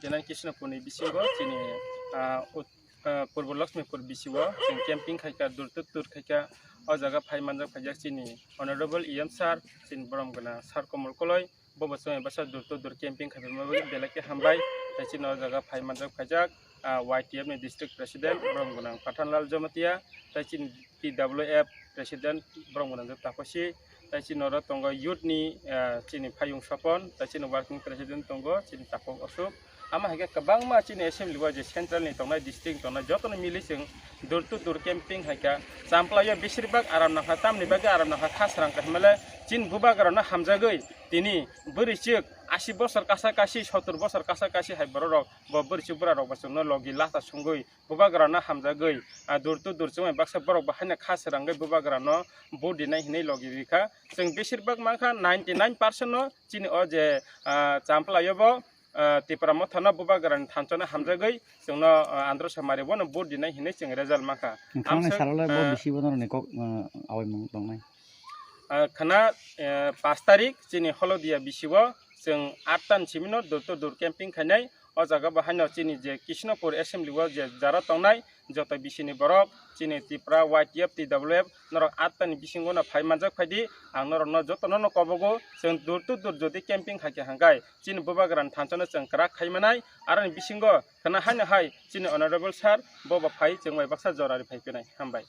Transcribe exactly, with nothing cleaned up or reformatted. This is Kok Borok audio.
Janan Krishnapurni bisingo chini, ah, ut-, ah, Purbo Lakshmipur bisio chwng camping khaikha, dur to dur khaikha. O jaga phai manjak phaijak chini Honorable E M sir, chini borom gwnang sir Komol Koloi, bo bo chwng basa dur to dur camping khaiphima bagwi belai khe hambai. Tai chini o jaga phai manjak phaijak, ah, Y T F ni district president borom gwnang Pathanlal Jamatia, tai chini T W F president borom gwnang Taposi, tai chini oro tongo youth ni, ah, chini Phayung Sopon, tai chini working president tongo chini Tapok Asuk. Ama hai khe kwbangma chini assembly o je central ni tongnai, district ni tongnai, jotono mili chwng door to door camping hai kha. Champlai o beshirbak aram nangkha, tamni bagwi aram nangkha, kha srang kha himale chini bubagrano hamjagwi tini bwrwi chwk asi bosor kasa kasi, sotur bosor kasa kasi hai borok rok, bo bwrwi chwk bwra rok bo chwngno logi lata sungwi bubagrano hamjagwi, ah, door to door chwngbai baksa borok bo haino kha srangwi bubagrano vote dinai hinwi logi rikha. Chwng beshirbak mankha ninety nine percent no chini o je, ah, Champlai o bo, ah, Tipra Motha no bubagrani thansa no hamjagwi chwngno, ah, Andro Samari bono vote dinai hinwi chwng result mankha. Wngkha nai Amswk, salo le bo ah, bisi bono ni kok, ah, awaimung tongnai. Ah, khana, eh, pash tarik chini Holodia bisio chwng atta ni simi no door to door camping khainai. O jaga bo haino chini je Krishnapur assembly o je jara tongnai joto bisini borok, chini Tipra, Y T F, T W F, norok atta ni bisingo no phai manjak phaidi, ang norok no joto no, no kobogo. Chwng door to door jodi camping hai khe hangkai chini bubagrani thansa no chwng kwrak khai manai. Aroni bisingo khana haino hai chini honorable sir bo bo phai chwng bai baksa jora ri phai phinai. Hambai.